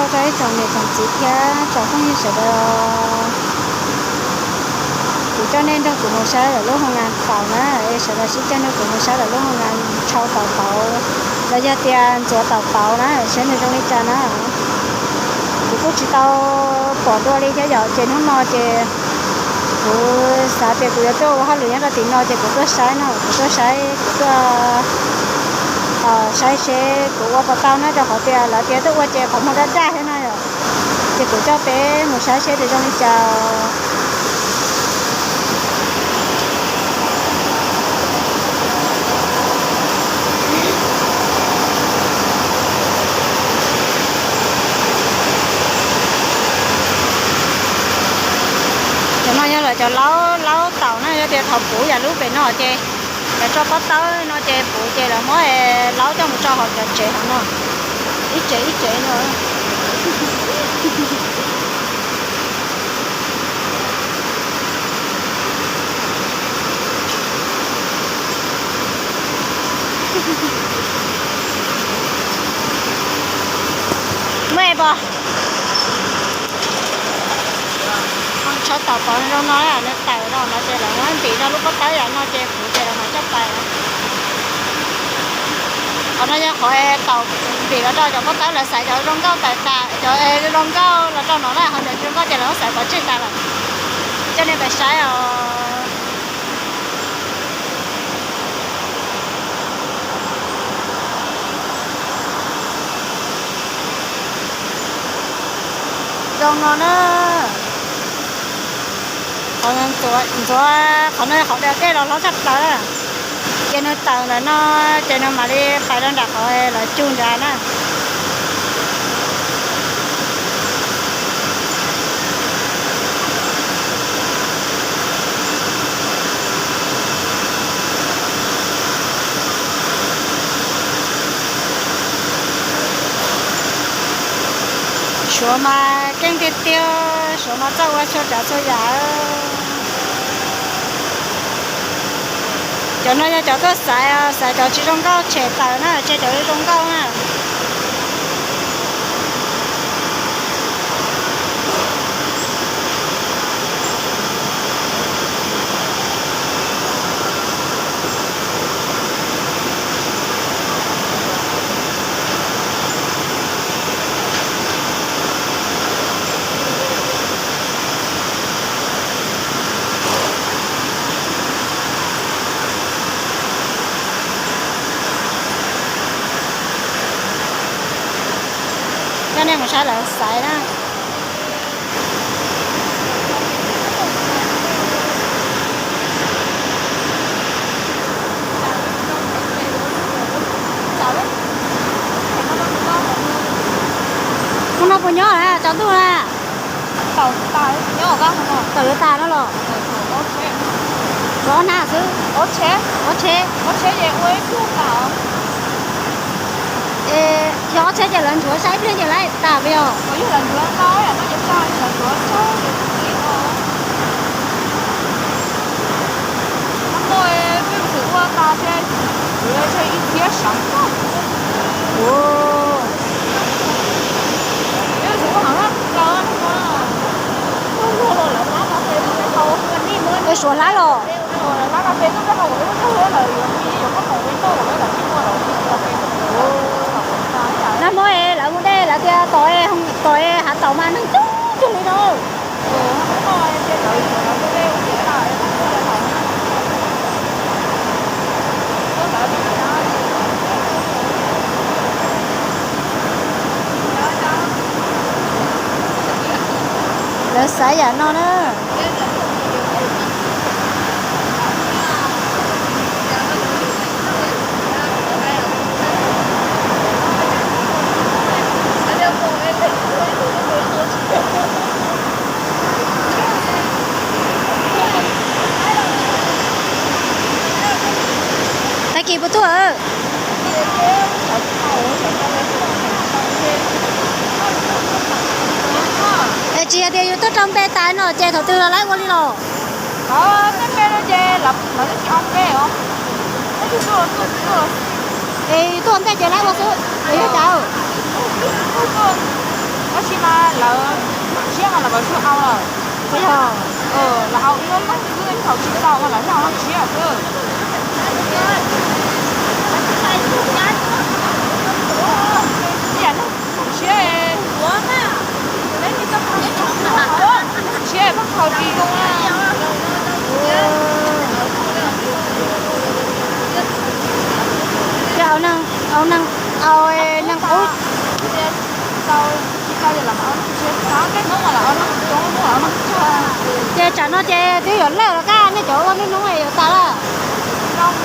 Rau ib tsoom niam tsoom txiv thiab tsoom phooj ywg sawv daws, kuv coj nej nrog kuv mus saib lawv lub hoo nas taus na, es sawv daws sib coj nrog kuv mus saib lawv lub hoo nas tshau taus tauv, los yog tias ntxuav taus tauv na, saib nws zoo li cas na. Kuv kuj tsis tau pom dua li thiab yom, ces hnub no ces kuv xav tias kuv yuav tuaj ua hauj lwm nyob rau tim no ces kuv tuaj saib no, kuv tuaj saib, kuv tuaj saib seb kuv ua puas tau na, rau qhov tias lawv tias tuaj ua ces qhov muag daj daj thiab no yom. Ces kuv coj peb mus saib seb nws zoo li cas. Cov no yog lawv cov laub, laub taus na, yog tias thaum puv yam lub pem no ces lawv tso pob tawb no ces puv ces lawv muab laub coj mus tso hauv cov tsev hauv no, ib tsev ib tsev no. Muaj pom, tshau taus pov zoo no, nws tawm no no ces lawv muab ntim rau lub pob tawb yam no ces puv ces lawv mam coj pais. Qhov no yog qhov taus ntim los rau cov pob tawb, lawv xaiv cov zoo nkauj tawm tas, cov zoo nkauj los rau no na, ho cov tsis zoo nkauj ces lawv muab xaiv pov tseg tas lawm. Coj nej pais saib os. Zoo no na. Qhov ntxuav, qhov no qhov dej los hlob tshaj plaws na. Ces nws tawm ntawm no, ces nws mam li pais rau nram qhov lawv cug nrad na. Suav mas keej tiag tiag, Suav mas txawj ua txhua tsav txhua yam. Cov no yog cov tuaj xaiv, xaiv cov tsis zoo nkauj tshem tawm na, tseg cov zoo nkauj na. Coj nej mus saib lawv xaiv na. Hnub no puas nyob na, tsaus ntuj na? Tawm lawv tas no los? Ob tsheb xwb. Ob tsheb. Es yog ob tsheb ces lawv nthuav saib ib pliag ces lawv tas puas yog? Es Suav hlab los? Nag hmo es lawv mus dej lawv tias tom es, tom es hav taus mas neeg coob coob li no. Lawv xaiv yam no na. Tag kis puas tuaj? Es tsis yog tias yus tuaj rau npe tas no ces thaum twg los laib ua li los? Es yus tuaj ua ntej ces laib ua xwb es yog cas? Tab sis mas lawv siab mas lawv paub siab au lawm. Yog, lawv au ib lub leej twg thaum tsis tau mas lawv thiaj au leej siab xwb. Ib yam neeg siab, siab pheej khaus ris zoo na. Ces au neeg, au neeg, au neeg qub. Ces tsam no ces twb yuav lawj los kab nej cov ua hnub hnub yuav tas lawm.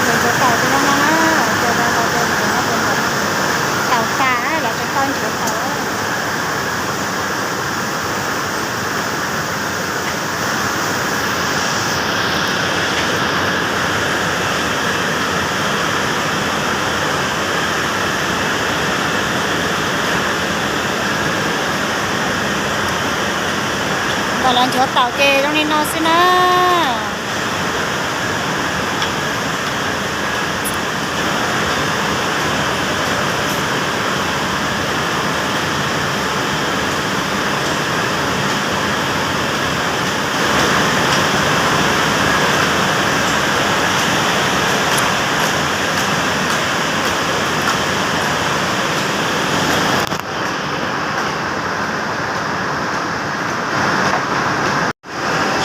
Lawv nchuav taus zoo no na, ces lawv nchuav taus tas, lawv tseem tau nchuav taus. Ntawm lawv nchuav taus ces zoo li no xwb na.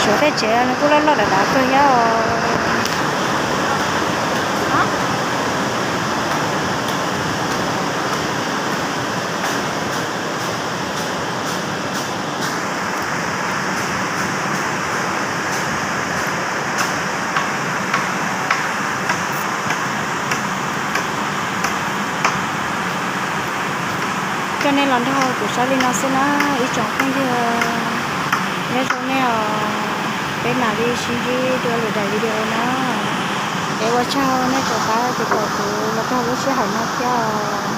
Suav tej tsev nws kuj loj loj dav dav kawg thiab os. Coj nej los nrog kuv saib li no xwb na ib tsoom phooj ywg. Nyob zoo nej os, peb mam li sib ntsib dua lwm daim video na. Es ua tsaug nej rov qab tiv tam kuv los rau lub sij hawm no thiab os.